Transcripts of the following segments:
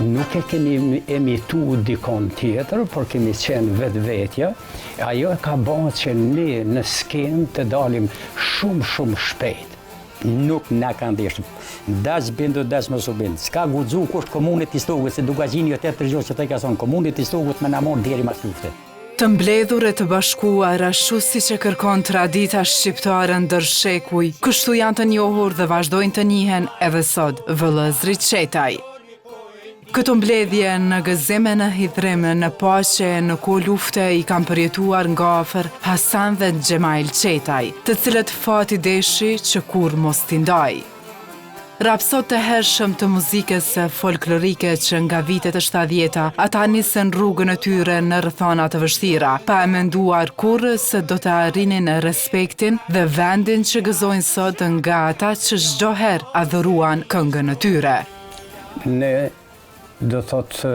Nuk e kemi imitu dikon tjetër, por kemi qenë vetvetja, e ajo e ka ba që ne në skenë të dalim shumë shumë shpejt. Nuk na kanë dashtë. Dash bindu, dash mos u bind. S'ka guxu kush komunit t'Istogut, se Dukagjini jo tjetër gjo që të ka thonë, komunit t'Istogut me na marrë deri mas lufte. Të mbledhur e të bashkuar ashtu siç e kërkon tradita shqiptare ndër shekuj, kështu janë të njohur dhe vazhdojnë të njihen edhe sot vëllezërit Çetaj. Këto mbledhje në gëzim e në hidhrim, në paqe e në kohë lufte i kanë përjetuar nga afër Hasan dhe Xhemajl Çetaj, të cilët fati deshi që kurrë mos t'i ndajë. Rapsodë të hershëm të muzikës folklorike që nga vitet e shtatëdhjeta, ata nisën rrugën e tyre në rrethana të vështira, pa e menduar kurrë se do të arrinin respektin dhe vendin që gëzojnë sot nga ata që çdo herë adhuruan këngën e tyre. Ne, do thotë,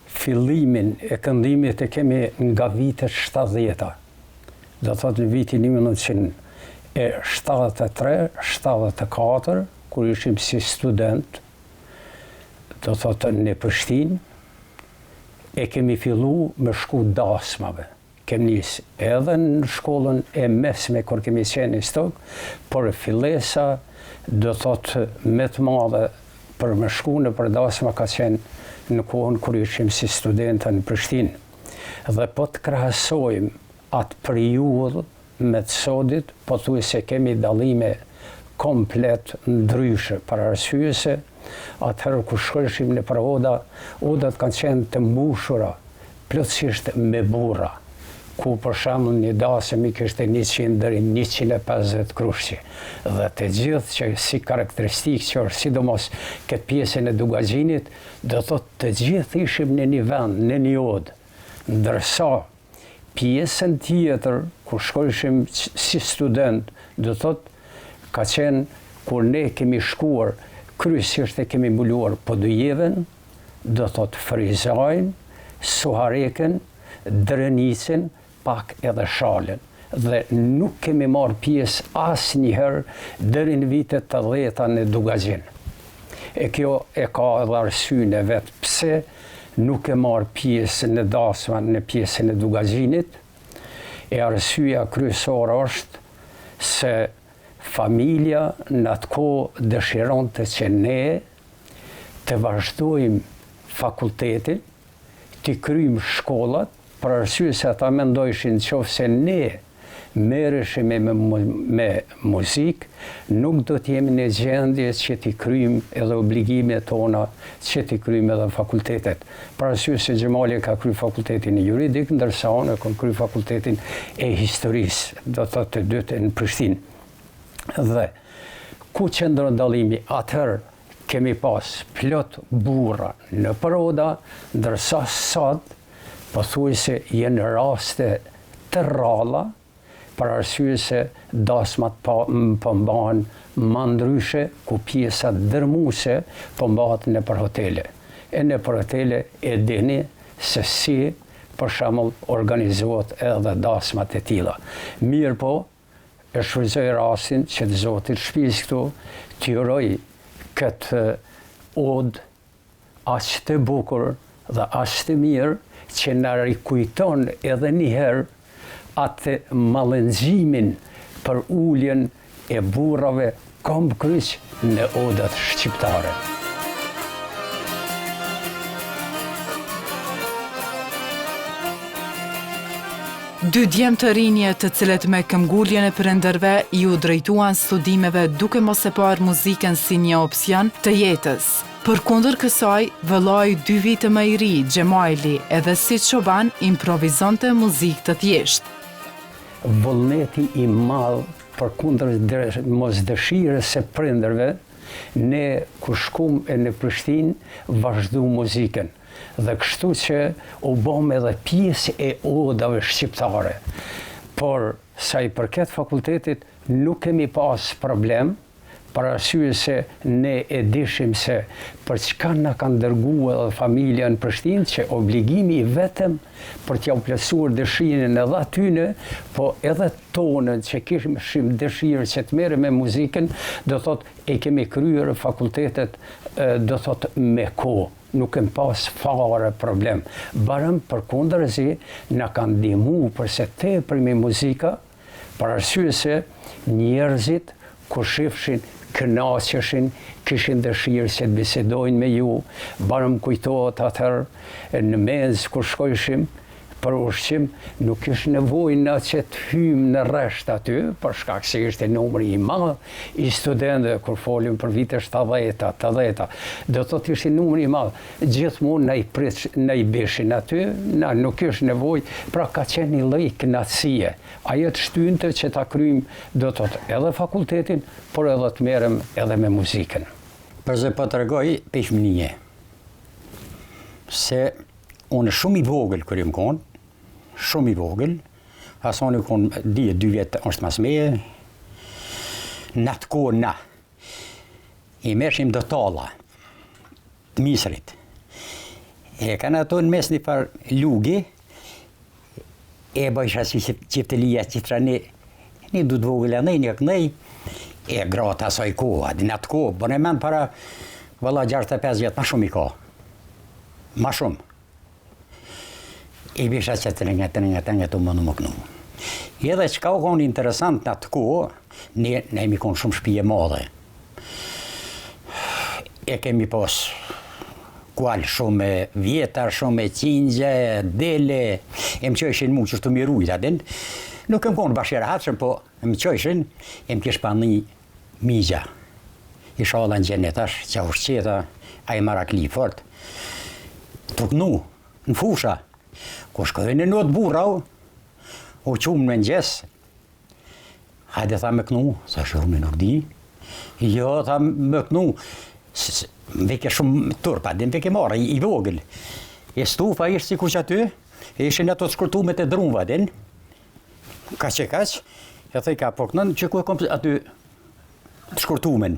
fillimin e këndimit e kemi nga vitet shtatëdhjeta. Do thotë në vitin 1973, 74, kur ishim si student, do thotë në Prishtinë, e kemi fillu me shku dasmave. Kemi nis edhe në shkollën e mesme kur kemi qenë në Istog, por fillesa do thotë me të madhe për me shku nëpër dasma ka qenë në kohën kur ishim si studenta në Prishtinë. Dhe po të krahasojmë atë periudhë me të sodit, pothuajse kemi dallime komplet ndryshe, për arsye se atëherë kur shkojshim nëpër oda, odat kanë qenë të mbushura plotësisht me burra, ku për shembull një dasëm i kishte 100 deri 150 krushqe, dhe të gjithë që si karakteristikë që është sidomos këtë pjesën e Dukagjinit, do thotë të gjithë ishim në një vend, në një odë, ndërsa pjesën tjetër, kur shkojshim si student, do thotë ka qenë kur ne kemi shkuar, kryesisht e kemi mbuluar Podujevën, do thotë Ferizajn, Suharekën, Drenicën, pak edhe Shalën dhe nuk kemi marrë pjesë asnjëherë deri në vitet tetëdhjeta në Dukagjin. E kjo e ka edhe arsyen e vet pse nuk ke marrë pjesë në dasma në pjesën e Dukagjinit, e arsyeja kryesore është se familja në atë kohë dëshironte që ne të vazhdojmë fakultetin, t'i kryjmë shkollat, për arsye se ata mendojshin qoftë se ne merreshim me me muzikë, nuk do të jemi në gjendje që t'i kryjmë edhe obligimet tona, që t'i kryjmë edhe fakultetet. Për arsye se Xhemali e ka kry fakultetin juridik, ndërsa unë e kam kry fakultetin e historisë, do të thotë të dytë në Prishtinë. Dhe ku qëndron dallimi? Atëherë kemi pas plot burra nëpër oda, ndërsa sot pothuajse janë raste të rralla, për arsye se dasmat po po mbahen ma ndryshe, ku pjesa dërmuese po mbahet nëpër hotele. E nëpër hotele e dini se si për shembull organizohet edhe dasmat e tilla. Mirëpo, E shfrytëzoj rastin që të zotit shpisë këtu t'i uroj këtë odë aq të bukur dhe aq të mirë që na rikujton edhe një herë atë mallëngjimin për uljen e burrave kombkryq në odat shqiptare. Dy djem të rinj të cilët me këmbguljen e prindërve iu drejtuan studimeve duke mos e parë muzikën si një opsion të jetës. Përkundër kësaj, vëllai dy vite më i ri, Xhemajli, edhe si çoban improvizonte muzikë të thjeshtë. Vullneti i madh Përkundër mosdëshirës së prindërve, ne kur shkum e në Prishtinë vazhdum muzikën dhe kështu që u bomë edhe pjesë e odave shqiptare. Por sa i përket fakultetit nuk kemi pas problem. Për arsye se ne e dishim se për çka na kanë dërgu edhe familja në Prishtinë që obligimi i vetëm për t'jau plotësuar dëshirën edhe atyne, po edhe tonën që kishim dëshirë që të merrem me muzikën, do thotë e kemi kryer fakultetet do thotë me kohë. Nuk kem pas fare problem. Barem përkundrazi na ka ndihmu për së tepërmi muzika, Për arsye se njerëzit kur shifshin kënaqeshin, kishin dëshirë që të bisedojnë me ju, barem më kujtohet atëherë në menzë kur shkojshim për ushqim, nuk kish nevojë na që të hyjmë në rresht aty, për shkak se ishte numri i madh i studentëve kur folim për vite 70-ta, 80-ta, do të thotë ishte numri i madh, gjithmonë na i prit, na i bishin aty, na nuk kish nevojë, pra ka qenë një lloj kënaqësie. Ajo të shtynte që ta kryjmë, do të thotë edhe fakultetin, por edhe të merrem edhe me muzikën. Përse po tregoj prej fëmijë, se unë shumë i vogël kur jam kon, shumë i vogël, Hasani u kon di dy vjet është mas meje, në atë kohë na, i merrshim do talla, të misrit. E kanë ato në mes një farë lugi, e bëjsha si çiftelia, qitra një, një du të vogël e një kënej, e gratë asaj koha, dhe në atë kohë, bëne mend para, valla 65 vjet, ma shumë i ka. Ma shumë. I bisha që të nga të nga të nga të më në më kënu. Edhe çka u konë interesant në atë kohë, ne, ne jemi konë shumë shpi e madhe. E kemi pas kual shumë e vjetër, shumë e qingje, dele, e më qojshin mu qështu mi rujt, a din? Nuk kem konë bash i rahatshëm, po më qojshin, e më kish pa një mixha. Ishalla në xhenet asht, Çaush Çeta, ai marakli fort. Tu knu, në fusha, ku shkojnë në not burrau, u qumë në mëngjes, hajde tha me knu, thash unë nuk di, jo tha me knu, më vike shumë turp, a din vike marrë, i, i vogël. E stufa ishte sikur që aty, e ishin ato të shkurtume të drunve, a din, kaq e kaq, e thej ka po kënën, që ku e kom aty të shkurtumen.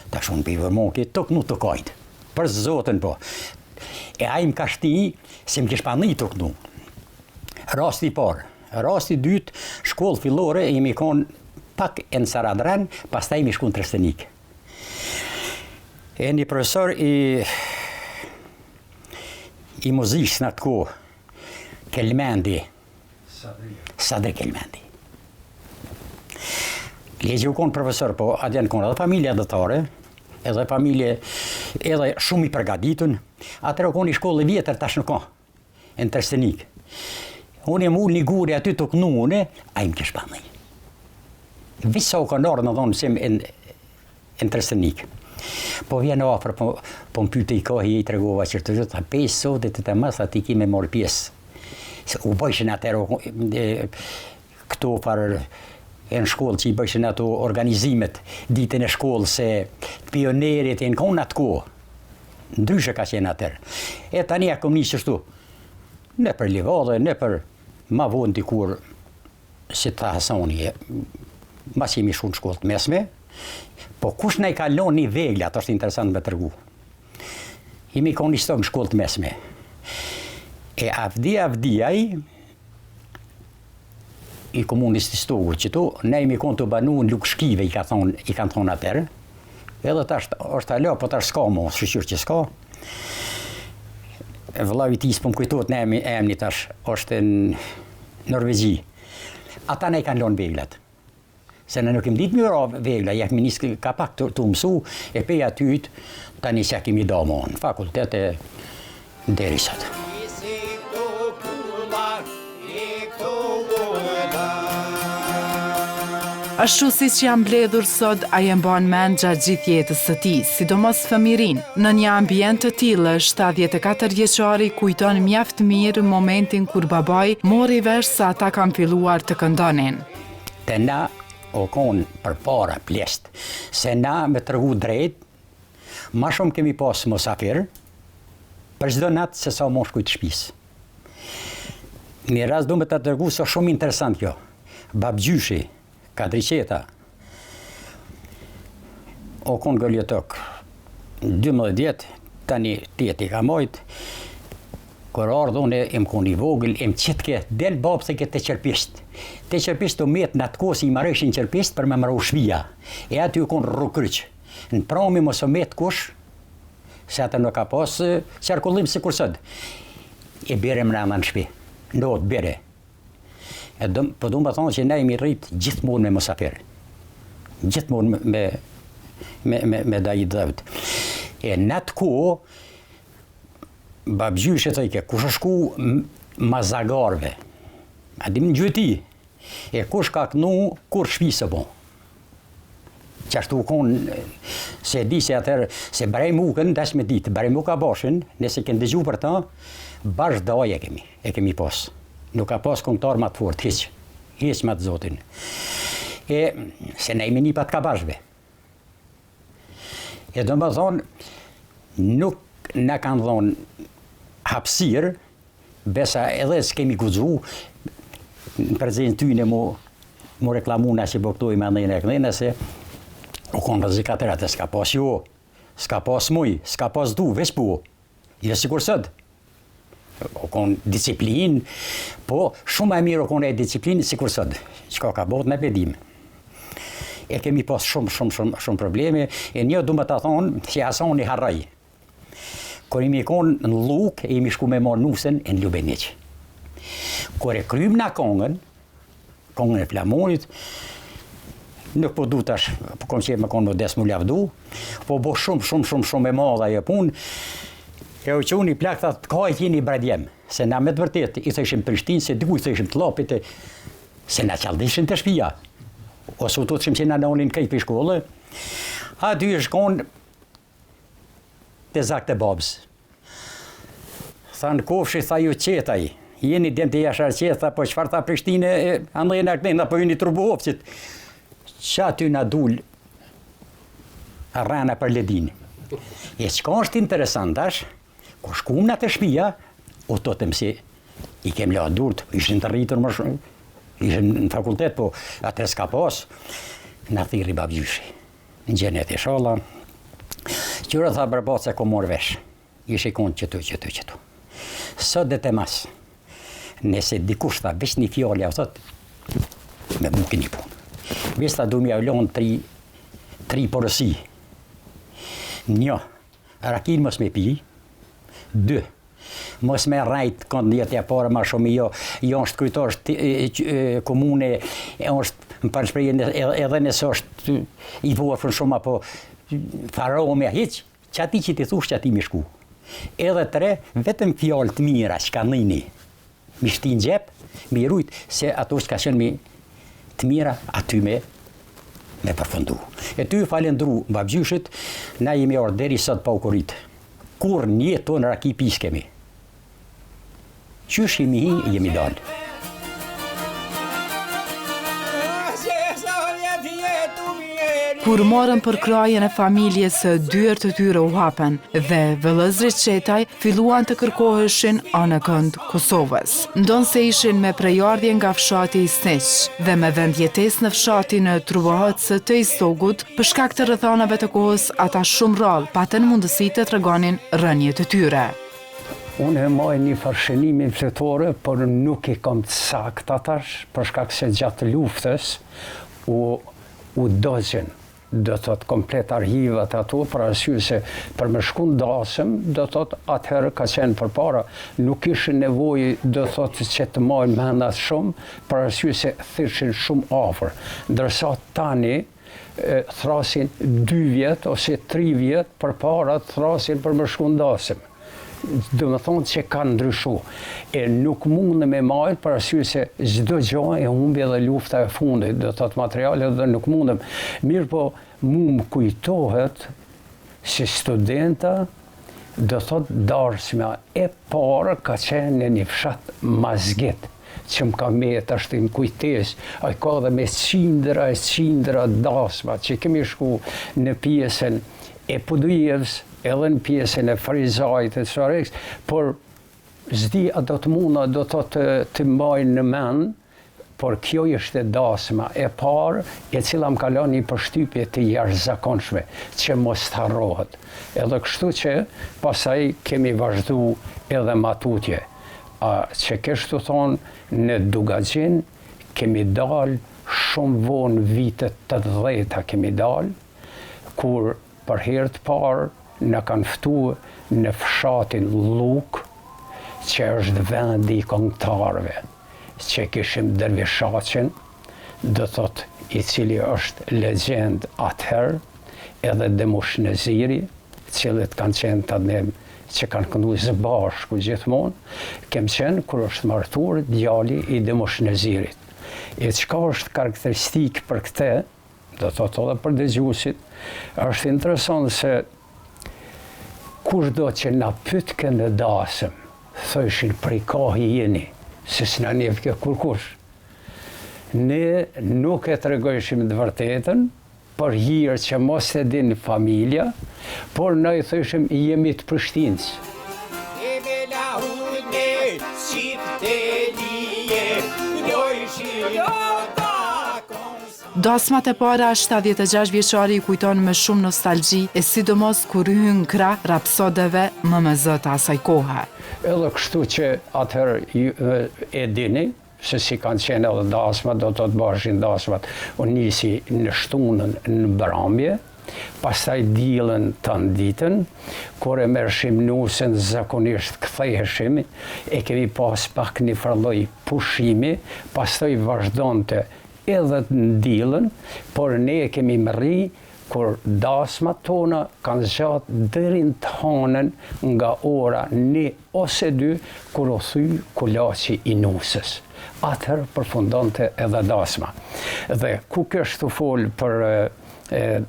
Tash unë për vërmoki, tu knu tu kajt. Për zotin po. E ai më ka shti, se më kish pa ni tu knu. Rasti i parë. Rasti i dytë, shkollë fillore, jemi konë pak e në Saradren, pastaj jemi shku në Trestenik. E një profesor i i muzikës në atë kohë, Kelmendi, Sadri Kelmendi. Legji u konë profesor, po atje në konë edhe familje atdhetare, edhe familje, edhe shumë i përgatitun, atëherë u konë një shkollë e vjetër tash nuk ka, e në Trestenik. Unë jam ulë një guri aty tu knu une, ai më kish pa ni. Veç sa u kanë ardhë me dhonë mësim e në Trestenik. Po vjen afër, po, po më pyte i kohi, i tregova që të gjithë, tha, pej sotit të mas, ti ki me marrë pjesë. Se u bëjshin atëherë, këto farë, e në shkollë që i bëjshin ato organizimet, ditën e shkollës, se pionerit e në konë atë kohë. Ndryshe ka qenë atëherë. E tani a kom nisë qështu, nëpër livadhe, nëpër ma vonë dikur, si tha Hasani, mas jemi shku në shkollë të mesme, po kush na i ka lonë një vegla, ato është interesant me tregu. Jemi konë isto në shkollë të mesme. E Avdi Avdiaj, i komunës të Istogut, qëtu, ne jemi konë tu banu në Lukshkive, i, ka thonë, i kanë thonë atëherë, edhe tash është alo, po tash s'ka mo, shyqyr që s'ka. E vëllau i tij s'po më kujtohet në emni, emni tash, është në Norvegji. Ata na i kanë lënë veglat. Se ne nuk kemi ditë me ra vegla, ja kemi nisë ka pak të, të mësu, e pej atyt, tani s'ja kemi da mo, në fakultet e deri sot. Ashtu siç janë mbledhur sot, ai e mban mend gjatë gjithë jetës së tij, sidomos fëmijërinë. Në një ambient të tillë, 74 vjeçari kujton mjaft mirë momentin kur babai mori vesh se ata kanë filluar të këndonin. Te na o kon përpara pleqt, se na me tregu drejt, ma shumë kemi pas musafir, për çdo natë se sa moshkuj të shpisë. Një rast du me të tregu se shumë interesant kjo. Babgjyshi, Kadri Çeta. O konë Goli Otok, 12 vjet, tani tetë i ka majtë, kur ardhë unë jem konë i vogël, e më qitke, del babë thojke te qerpiqt. Te qerpiqt u metë në atë kohë si i marojshin qerpiqt për me maru shpia. E aty u konë rrugkryq. Në prami mos u metë kush, se atë nuk ka pas qarkullim sikur sot. E bjere mrena në shpi. Ndodh bjere. E do, po du me thonë që ne jemi rrit gjithmonë me musafir. Gjithmonë me, me, me, me dajë dheut. E në atë kohë, babgjyshi thojke, kush është shku ma zagarve? A dim në gjueti? E kush ka knu, kur shpi s'e bo? Qashtu u konë, se di se atëherë, se Bajram Mukën, desh me ditë, Bajram Muka Bashin, nëse keni dëgju për ta, bash dajë e kemi, e kemi pas. Nuk ka pas këngëtar ma të fort, hiç, hiç me të zotin. E, se ne jemi nipa të Kabashve. E do me thonë, nuk na kanë dhonë hapsirë, Besa edhe s'kemi guxu në prezencë tyne mu, mu reklamu na që po këtojmë andejnë e këndejnë, se u konë rrezik atëherë, atë s'ka pas jo, s'ka pas muj, s'ka pas du, veç po, jo sikur sot. U konë disiplinë, po shumë ma e mirë u konë e disiplinë sikur sot, çka ka botë ne pe dimë. E kemi pas shumë, shumë, shumë, shumë probleme, e një du me ta thonë, që Hasani harroj, Kur jemi konë në Llukë, e jemi shku me marrë nusen e në Lubeniq. Kur e krymë na kongën, kongën e flamurit, nuk po du tash, po kom qef me konë modest mu lavdu, po bo shumë, shumë, shumë, shumë e madhe ajo punë, e u çu një plak, tha, ka e jeni bre djem, se na me të vërtetë, i thëshim Prishtinë, se diku i thëshim të Llapit, e, se na qaldishin te shpia, ose u tutshim që na nonin krejt prej shkolle, aty i shkon Te zakt e babës. Tha në kofshi, tha ju Çetaj, jeni djemtë e Jashar Çetës, tha, po çfarë tha Prishtine, e, andejnë e këndejnë, po jeni Trubohovcit. Që aty na dul rrena për Ledinë. E çka është interesant tash, kur shkum na te shpia, u tutëm si i kem la durt, ishin të rritur më shumë, ishin në fakultet, po atë s'ka pas, na thirri babgjyshi. Në xhenet ishalla. Qyre tha bre baca kom marrë vesh. Ishi konë qëtu, qëtu, qëtu. Sot dhe të mas. Nëse dikush tha, veç një fjalë jau thot, me mu keni punë. Veç tha du me jau lonë tri, tri porosi. Një, rakin mos me pi. Dy, Mos me rrejt kond në jetë e parë ma shumë jo, jo është kryetar është komune, është më falë shprehjen edhe nëse është i vorfër shumë apo faraon hiç, qati që ti thush qati mi shku. Edhe tre, vetëm fjalë të mira që ka nini, mi shti në xhep, mi rujt, se ato që ka qenë mi të mira, aty me me përfundu. E tu falendru babgjyshit, na jemi ardhë deri sot pa u korit. Kurrë në jetë tonë raki pi s'kemi. Qysh jemi hi, jemi dalë. Kur morën përkrahjen e familjes, dyert e tyre u hapen dhe vëllezërit Çetaj filluan të kërkoheshin anekënd Kosovës. Ndonëse ishin me prejardhje nga fshati Isniq dhe me vendjetesë në fshatin Trubohoc të Istogut, Për shkak të rrethanave të kohës, ata shumë rrallë patën mundësi të tregonin rrënjët e tyre. Unë e maj një farë shënimi në fletore, por nuk i kam të sakta tash, për shkak se gjatë luftës u u dogjën, do të thotë komplet arhivat ato, për arsye se për me shku në dasëm, do të thotë atëherë ka qenë përpara, nuk kishin nevojë, do të thotë që të majnë mend atë shumë, për arsye se thirrshin shumë afër. Ndërsa tani thrasin dy vjet ose tri vjet përpara thrasin për me shku në dasëm. Domethonë që ka ndryshu. E nuk mundë me majtë për arsye se çdo gjo e humbi edhe lufta e fundit, do të thotë materialet dhe nuk mundëm. Mirëpo, mu më kujtohet si studenta, do thotë darsma e parë ka qenë në një fshat Mazgit, që më ka met ashtu në kujtesë, ai ka dhe me qindra e qindra dasma që kemi shku në pjesën e Podujevës, edhe në pjesën e Ferizajt e Suharekës, por s'di a do të munda do thotë të mbaj në mend. Por kjo ishte dasma e parë e cila më ka lënë një përshtypje të jashtëzakonshme, që mos të harrohet. Edhe kështu që pastaj kemi vazhdu edhe ma tutje. A që kështu thonë, në Dugagjin kemi dalë shumë vonë vitet tetëdhjeta kemi dalë, kur për herë të parë na kanë ftu në fshatin Llukë, që është vendi i këngëtarëve, që kishim Dervish Shaqin, do thotë i cili është legjendë atëherë, edhe Demush Neziri, cilët kanë qenë të ne që kanë këndu së bashku gjithmonë, kem qenë kur është martuar djali i Demush Nezirit. E çka është karakteristikë për këte, do thotë edhe për dëgjuesit, është interesant se kushdo që na pytke në dasëm, thojshin prej kahi jeni, se s'na njefke kurkush. Ne nuk e tregojshim të vërtetën, për hir që mos e din familja, por na i thojshim jemi të Prishtinës. Dasmat e para 76 vjeçari i kujton me shumë nostalgji e sidomos kur hyn krah rapsodeve më me zë të asaj kohe. Edhe kështu që atëherë e dini se si kanë qenë edhe dasmat, do të thotë baheshin dasmat, u nisi në shtunën në mbrëmje, pastaj dielën tanë ditën, kur e merrshim nusen zakonisht ktheheshim, e kemi pas pak një farë lloj pushimi, pastaj vazhdonte edhe në dielën, por ne e kemi mrri kur dasmat tona kanë zgjatë deri në të hanën nga ora një ose dy kur u thy kulaçi i nuses. Atëherë përfundonte edhe dasma. Dhe ku kesh tu folë për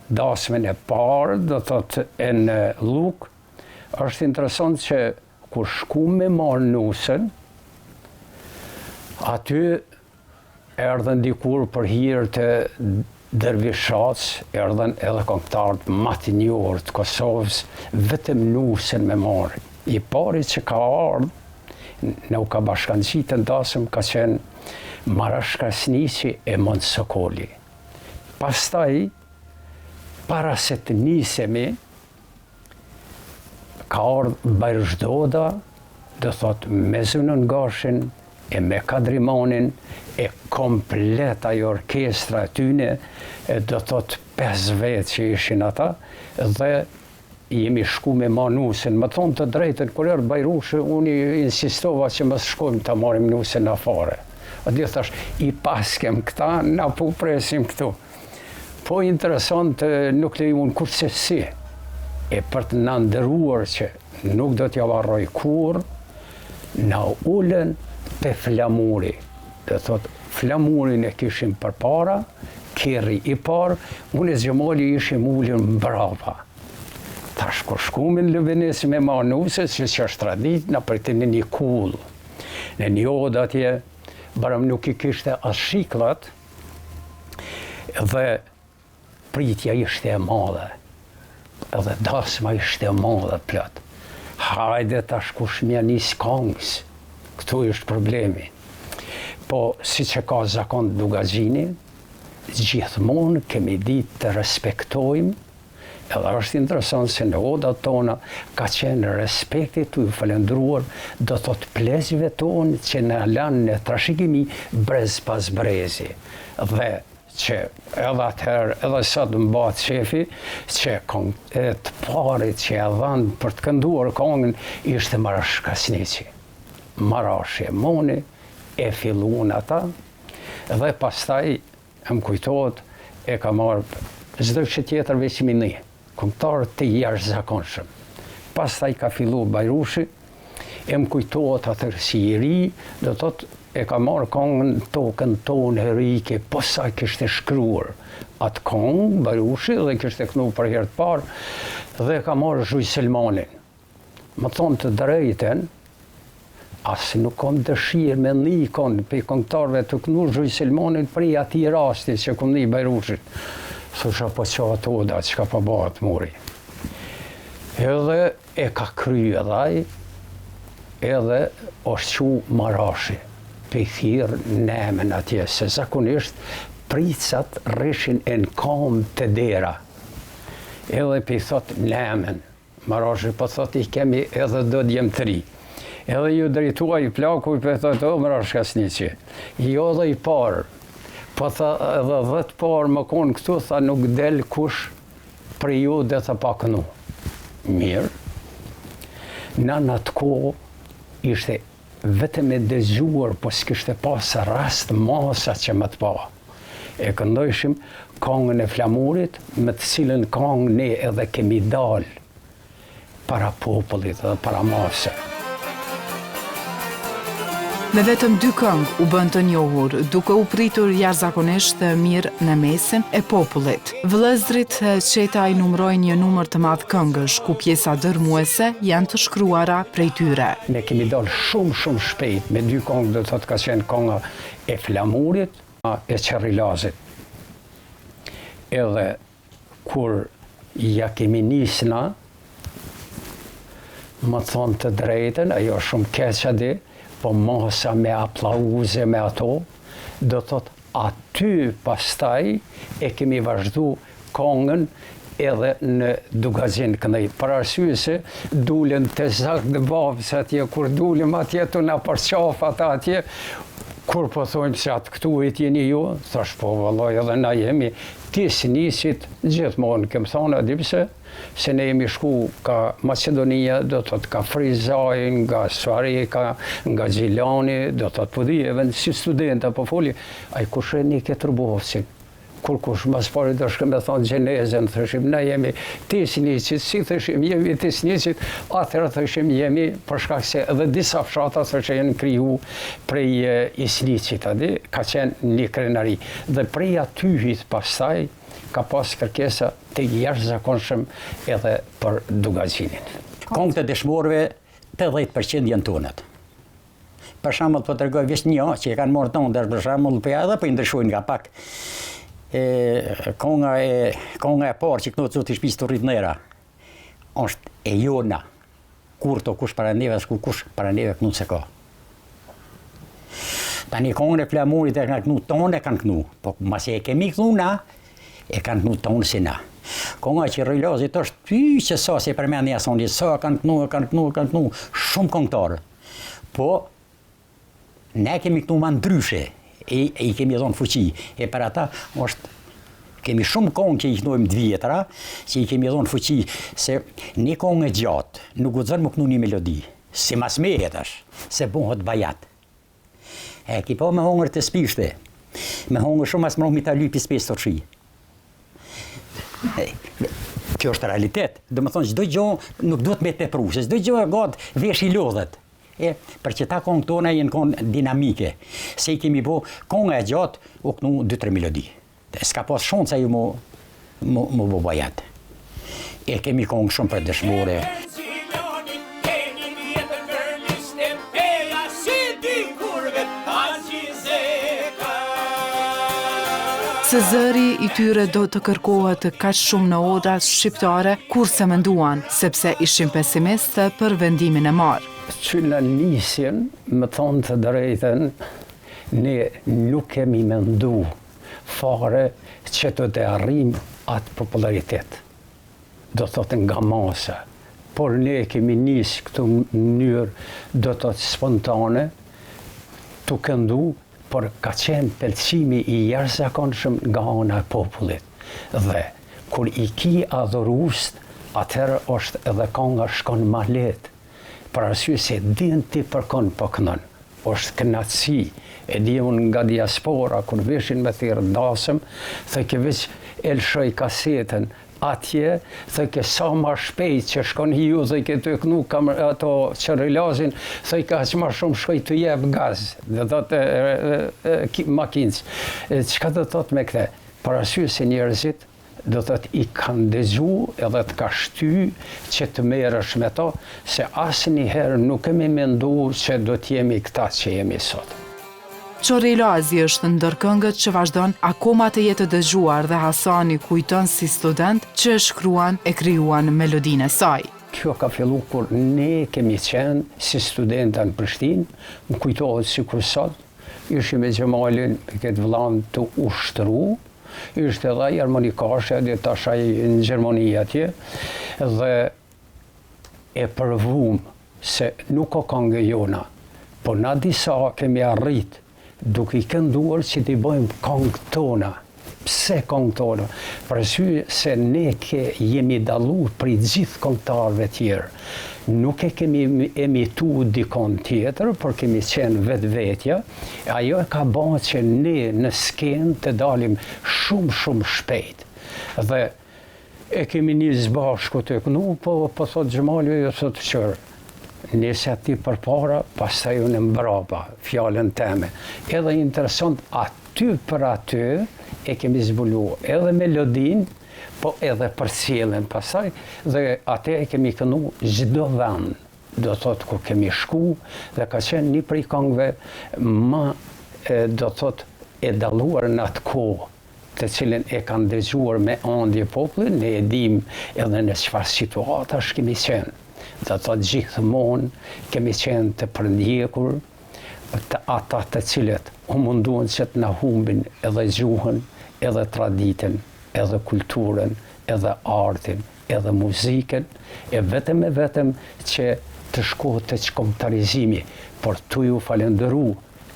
dasmën e parë, do thotë e në Llukë, është interesant që kur shku me marrë nusen, aty Erdhën dikur për hir të Dervish Shaqës, erdhën edhe këngëtarët ma të njohur të Kosovës, vetëm nusen me marrë. I pari që ka ardhë, na u ka bashkangjitë në dasëm ka qenë Marash Krasniqi e Mon Sokoli. Pastaj, para se të nisemi, Ka ardhë Bajrush Doda, do thotë me Zenun Gashin e me Kadri Manin e komplet ajo orkestra e tyne, e do thotë 5 vetë që ishin ata dhe jemi shku me marrë nusen. Me thonë të drejtën, kur erdh Bajrushi, unë insistova që mos shkojmë ta marrim nusen na fare. A di thash, i paskem këta, na po presim këtu. Po interesant nuk lejun kurrsesi e për të na nderuar që nuk do t'ja harroj kurrë, na ulën te flamuri. Do thot flamurin e kishim përpara, kerri i parë, unë e Xhemali ishim ulur mbrapa. Tash kur shkum në Lubenec me marrë nuse, që që është traditë, na pritin në një kullë, në një odë atje, barem nuk i kishte as shiklat, Dhe pritja ishte e madhe, edhe dasma ishte e madhe plot. Hajde tash kush m'ja nis kongës, këtu është problemi. Po, siç e ka zakon Dugagjini, gjithmonë kemi ditë të respektojmë, Edhe është interesant se në odat tona ka qenë respekti tu ju falendruar, do thot pleqve tonë që na lanë në trashëgimi brez pas brezi. Dhe që edhe atëherë edhe sot më bëhet qefi që kong, e, të parit që e dhanë për të kënduar kongën ishte Marash Krasniqi. Marashi e Moni e filluan ata dhe pastaj Më kujtohet, e ka marrë çdo gjë tjetër veç me ni, këngëtar të jashtëzakonshëm. Pastaj ka fillu Bajrushi, e më kujtohet atëherë si i ri, do të thotë e ka marrë kongën tokën tonë heroike, posa e kishte shkruar atë kongë Bajrushi dhe kishte këndu për herë të parë dhe e ka marrë Zhuj Selmanin. Me thonë të drejtën, as nuk kom dëshirë me ni kon prej këngëtarëve tu knu Zhuj Selmanin prej atij rasti që kom ni Bajrushin. Thosha po qatë oda, çka po bëhet mori. Edhe e ka kry edhe ai, edhe është çu Marashi. P'i thirr n'emën atje, se zakonisht pritësat rrishin e në kamë te dera. Edhe p'i thot n'emën. Marashi po thot i kemi edhe do djem të ri. Edhe ju drejtua i plaku i po thot o Marash Krasniqi. Jo edhe i parë. Po tha edhe dhet parë me konë këtu tha nuk del kush prej ju dhe tha pa kënu. Mirë. Na në atë kohë ishte vetëm e dëgjuar po s'kishte pas rast masa që me të pa. E këndojshim kangën e flamurit me të cilën kangë ne edhe kemi dalë para popullit dhe para mase. Me vetëm dy këngë u bënë të njohur, duke u pritur jashtëzakonisht mirë në mesin e popullit. Vëllezërit Çetaj numërojnë një numër të madh këngësh, ku pjesa dërrmuese janë të shkruara prej tyre. Ne kemi dalë shumë shumë shpejt me dy kongë do të thotë ka qenë konga e Flamurit e Qorrilazit. Edhe kur ja kemi nis na, me thonë të drejtën, ajo është shumë keq a di, po masa me aplauze me ato, do të thotë Aty pastaj e kemi vazhdu kongën edhe në Dukagjin këndej, për arsye se dulën tezak dhe babës atje, kur dulëm atje tu na përqaf ata atje, kur po thojmë se atë këtu e jeni ju, thash po vëllai edhe na jemi t'Isniqit, gjithmonë kem thonë, a di pse? Se ne jemi shku ka Maqedonia, do të thotë ka Ferizaj, nga Suhareka, nga Gjilani, do të thotë po di, edhe si studenta po foli, ai kush e nike Trubovcin, kurkush ma s'pari do shkë me thonë gjenezën, thëshim, ne jemi t'Isniqit, si thëshim, jemi t'Isniqit, atëherë thëshim jemi, për shkak se edhe disa fshata thëshim janë kriju prej Isniqit, a di, ka qenë një krenari. Dhe prej atyhit pastaj, ka pas kërkesa të jashtëzakonshëm edhe për Dukagjinin. Kongët e dëshmorëve 80% janë tonët. Për shembull po tregoj veç një që e kanë marrë tonë, tash për shembull po edhe po i ndryshojnë nga pak. E konga e konga e parë që kënohet Zoti shtëpisë të rrit nera. Është e jona. Kur to kush para neve, as kush para neve kënu s'e ka. Tani kongën e flamurit e kanë kënu tonë e kanë kënu, po masi e kemi kënu na, e kanë kënu tonë si na. Konga e Qorrilazit është ty që sa se përmendi asoni, sa e kanë kënu, e kanë kënu, e kanë kënu, shumë kongtarë. Po, ne kemi kënu ma ndryshe, e, e i kemi dhonë fuqi, e për ata është kemi shumë kongë që i kënojmë të vjetra, që i kemi dhonë fuqi, se një kongë e gjatë, nuk guxon me kënu një melodi, Simas meje tash, se bohet bajat. E ki pa me hongër tespishte. Me hongër shumë as mromi ta lypi spec të shi. Kjo është realitet. Domethonë, çdo gjo nuk duhet me tepru, se çdo gjo e gatë veshi lodhet. E, për qëta kongë tona jenë kongë dinamike. Se i kemi bo, konga e gjatë, u knu 2-3 melodi. S'ka pas shumë se ju mu, mu, mu bo bajat. E kemi kongë shumë për dëshmore. Se zëri i tyre do të kërkohet kaq shumë në odat shqiptare, kurrë s'e menduan, sepse ishin pesimistë për vendimin e marrë. Që në nisjen, me thonë të drejtën, ne nuk kemi mendu fare që do të arrijmë atë popularitet, do thotë nga masa, por ne e kemi nisë këtë mënyrë, do thotë spontane, tu këndu, por ka qenë pëlqimi i jashtëzakonshëm nga ana e popullit. Dhe kur i ki adhuruest, atëherë është edhe kanga shkon ma lehtë. Për arsye se din ti për kon po këndon. Është kënaqësi. E di unë nga diaspora kur vishin me thirrë dasëm, thojke veç e lëshoj kasetën atje, thojke sa ma shpejt që shkon ju, thojke tu e knu kam ato Qorrilazin, thojke aq ma shumë shkoj tu jep gaz, do thotë makinës. Çka do thotë me këtë? Për arsye se njerëzit do thotë i kanë dëgju edhe të ka shty që të merresh me to, se asnjëherë nuk kemi mendu që do të jemi këta që jemi sot. Qorrilazi është ndër këngët që vazhdon akoma të jetë e dëgjuar dhe Hasani kujton si student që e shkruan e krijuan melodinë e saj. Kjo ka fillu kur ne kemi qenë si studenta në Prishtinë, më kujtohet sikur sot, Ishim me Xhemalin, me këtë vllanë tu ushtru, ishte edhe ai harmonikashi, edhe tash ai në Gjermani atje, dhe e provum se nuk o kangë e jona, po na disa kemi arrit duke i kënduar që t'i bëjmë kangë tona. Pse kangë tona? Për arsye se ne ke jemi dallu prej gjithë këngëtarëve tjerë. Nuk e kemi imitu dikon tjetër, por kemi qenë vetvetja, e ajo e ka ba që ne në skenë të dalim shumë shumë shpejt. Dhe E kemi nis bashku tu knu, po po thot Xhemali, jo thot qër. Nise ti përpara, pastaj unë mbrapa, fjalën teme. Edhe interesant, aty për aty e kemi zbulu edhe melodinë, po edhe përcjelljen pastaj, dhe atë e kemi kënu çdo vend, do thot ku kemi shku, dhe ka qenë një prej këngëve ma, do thot, e dalluar në atë kohë të cilën e kanë dëgjuar me andje populli, ne e dimë edhe në çfarë situatash kemi qenë. Do të thotë gjithmonë kemi qenë të përndjekur, të ata të cilët u munduan që të na humbin edhe gjuhën, edhe traditën, edhe kulturën, edhe artin, edhe muzikën, e vetëm e vetëm që të shkohet te çkombëtarizimi, por tu ju falënderu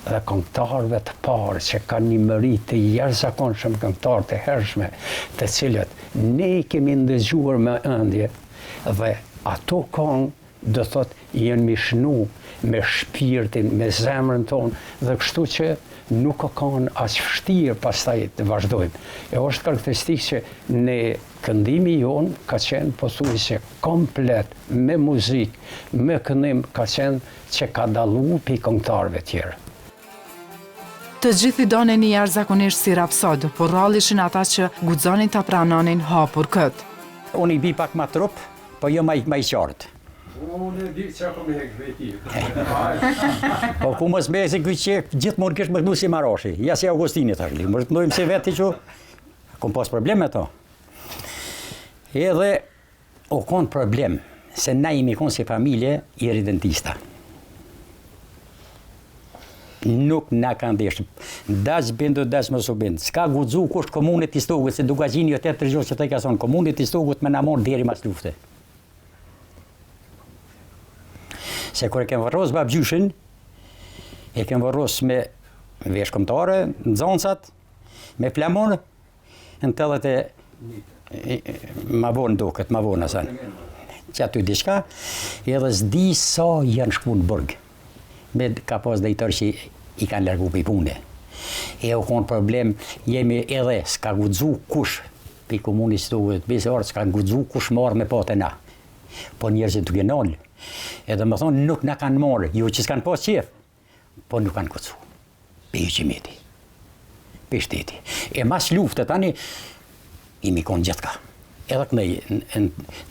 dhe këngëtarëve të parë që kanë një meritë të jashtëzakonshëm këngëtarë të hershme, të cilët ne i kemi ndëgjuar me ëndje dhe ato këngë do thotë janë mishnu me shpirtin, me zemrën tonë dhe kështu që nuk ka kanë aq vështirë pastaj të vazhdojmë. E është karakteristikë që ne këndimi jonë ka qenë pothuajse komplet me muzikë, me këndim ka qenë që ka dallu prej këngëtarëve tjerë. Të gjithë i donin jashtëzakonisht si rapsodë, por rrallë ishin ata që guxonin ta pranonin hapur këtë. Unë i bi pak ma trup, po jo ma i qartë. Unë e di çka kom hek prej ti. Po ku mos me se ky që gjithmonë kish me knu si Marashi, ja si Augustini thash, mos të ndojmë si vetë që kom pas problem me to. Edhe U kon problem, se na jemi kon si familje irridentista. Nuk na kanë dashtë. Dash bindu, dash mos u bind. S'ka guxu kush komunit të Istogut, se Dukagjini jo tjetër gjë që të ka thonë, komunit të Istogut me na marrë deri mas lufte. Se kur e kem varros babgjyshin, e kem varros me vesh kombëtare, nxënësat, me flamur, Në 80 e ma vonë duket, ma vonë asan. Që aty diçka, edhe s'di sa janë shku në burg. Me ka pas drejtor që i kanë largu prej pune. E u konë problem, jemi edhe s'ka guxu kush, prej komunës të besë orë, s'ka guxu kush marrë me pa te na. Po njerëzit duke nalë. Edhe me thonë, nuk na kanë marrë, jo që s'kanë pas qef, po nuk kanë guxu. Pej heqymeti, pej shteti. E mas lufte tani, jemi konë gjithka. Edhe këndej,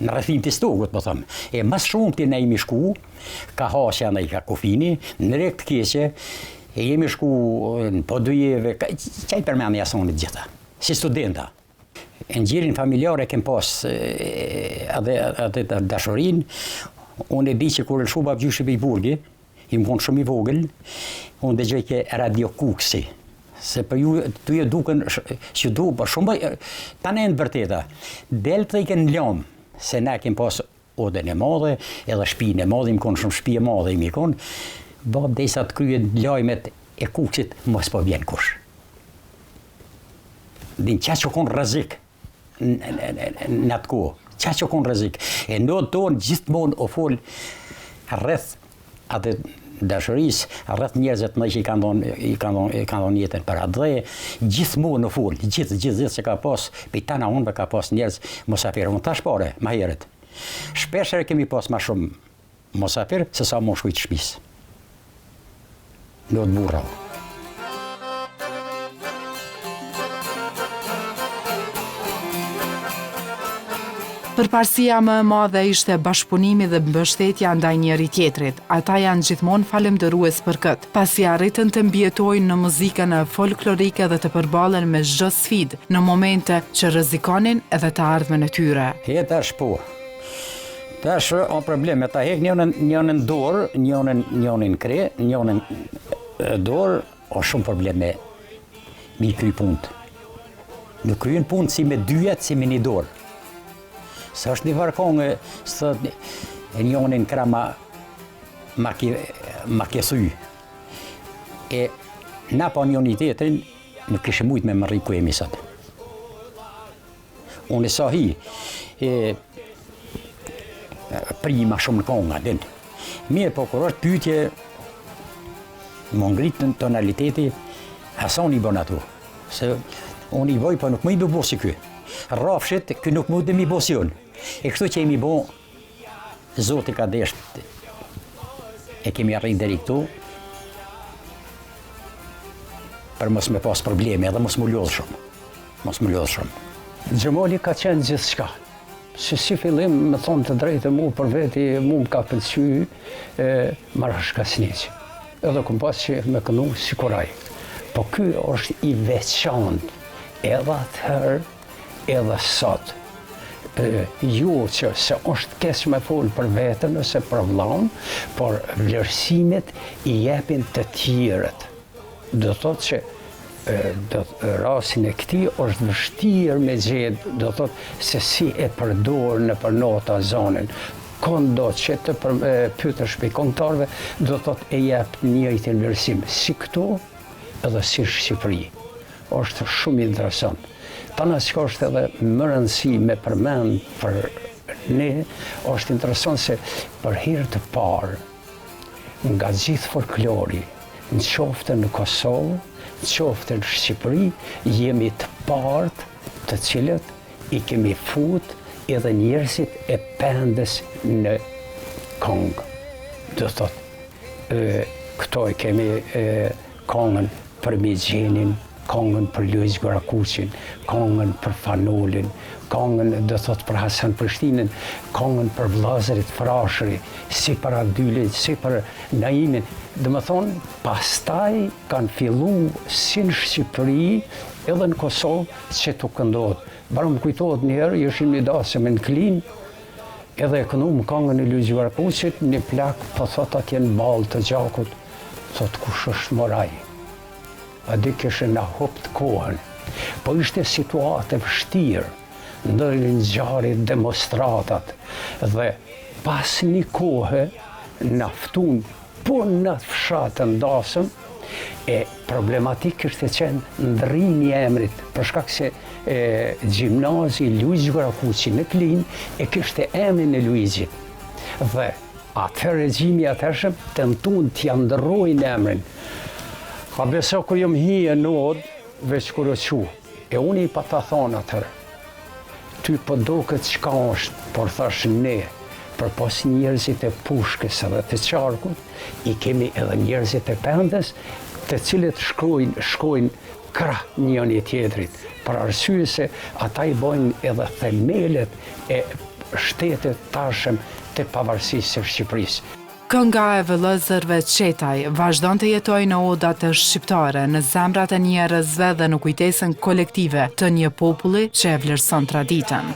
në rrethinë të Istogut, po thëmë. E mas shumë të ne jemi shku, ka Hasja në i ka kufini, në Rekë të Keqe, e jemi shku në Podujevë, ka, i përmeni asonit gjitha, si studenta. E në gjirin familjar e kem pas edhe, edhe dashurinë, unë e di që kur u lshu babgjyshi prej burgi, Jam konë shumë i vogël, unë dëgjojke Radio Kuksi, se për ju, të ju duken, që du, po shumë, tani në vërteta, del të i në lomë, se na kem pas odën e madhe, edhe shpinë e madhe, jemi konë shumë shpi e madhe, jemi konë, babë desa të kryet lajmet e Kuksit, mos po vjen kush. Din qaq u konë rrezik, në atë kohë. Qaq u konë rrezik. E në tonë gjithmonë u fol rreth atë dashurisë, rreth njerëzve të mëdhenj që i kanë dhënë i kanë dhënë i kanë dhënë jetën për atdhe, gjithmonë u fol, gjithë gjithë gjithë që ka pas, prej tana anëve ka pas njerëz musafir. Unë thash pare, më herët. Shpesh herë kemi pas më shumë Musafir se sa moshkuj të shpisë. Në të burra. Përparësia më e madhe ishte bashkëpunimi dhe mbështetja ndaj njëri-tjetrit. Ata janë gjithmonë falënderues për këtë, pasi arritën të mbijetojnë në muzikën folklorike dhe të përballen me çdo sfidë, në momente që rrezikonin edhe të ardhmen e tyre. E tash po. Tash o problem, me ta hek njënën, njënën dorë, njënën, njënën kre, njënën dorë, O shumë problem me mi kry punët. Nuk kryen punët si me dyjet, si me një dorë. Se është një farë kongë, se thot, e njonin krah ma, ma ke, ma ke thy. E na pa njoni tjetrin, nuk kishim mujtë me mërri ku jemi sot. Unë sa hi, e, pri ma shumë në konga, din. Mirë, po kur është pyetje, m'u ngrit në tonaliteti, Hasani i bën ato. Se unë i boj, po nuk muj me bo si ky. Rrafshit, ky nuk mund me i bo si unë. E kështu që jemi bo, Zoti ka desht, e kemi arrit deri këtu, për mos me pas probleme edhe mos m'u lodhë shumë. Mos m'u lodhë shumë. Xhemali ka qenë gjithçka. Se si fillim, me thonë të drejtë, mu për veti, mu më ka pëlqy e, Marash Krasniqi. Edhe kom pas qef me këndu sikur ai. Po ky është i veçantë edhe atëherë, edhe sot. E, jo që se është keq me fol për veten ose për vllaun, por vlerësimet i jepin të tjerët. Do thotë që do rastin e këtij është vështirë me gjetë, do thotë se si e përdor nëpër nota zonin. Kondo që të për, e, pyetësh prej këngëtarëve, do thotë e jep njëjtin vlerësim, si këtu edhe si në Shqipëri. Është shumë interesant. Tana çka është edhe më rëndësi me përmend për ne, është interesant se për herë të parë, nga gjithë folklori, në qoftë në Kosovë, në qoftë në Shqipëri, jemi të parët të cilët i kemi fut edhe njerëzit e pendës në kongë. Do thot, e, këto e kemi e, kongën për Migjenin, kongën për Luigj Gurakuqin, kongën për Fan Nolin, kongën do thot për Hasan Prishtinën, kongën për vëllazërit Frashëri, si për Avdylin, si për Naimin. Domethonë, pastaj kanë fillu si në Shqipëri edhe në Kosovë që të këndohet. Barë më kujtohet njëherë, ishim një dasëm në Klinë, edhe e këndum kongën e Luigj Gurakuqit, një plak po thot atje në ballë të gjakut, thot kush është more ai. A di kishe na hupt kohën. Po ishte situatë e vështirë, ndodhnin ngjarjet, demonstratat dhe pas një kohe na ftun po në atë fshat në dasëm e problematik kishte qenë ndrrimi i emrit, për shkak se e, gjimnazi Luigj Gurakuqi në Klinë e kishte emrin e Luigjit. Dhe Atëherë regjimi i atëhershëm tentun t'ia ndërrojnë emrin. A beso kur jom hi në odë, veç kur u çu. E unë i pata thonë atëherë, ty po doket çka është, por thash ne, përpos njerëzit e pushkës edhe të qarkut, i kemi edhe njerëzit e pendës, të cilët shkojnë, shkojnë krah njëni tjetrit, për arsye se ata i bojnë edhe themelet e shtetit tashëm të pavarësisë së Shqipërisë. Kënga e vëllezërve Çetaj vazhdon të jetojë në odat shqiptare, në zemrat e njerëzve dhe në kujtesën kolektive të një populli që e vlerëson traditën.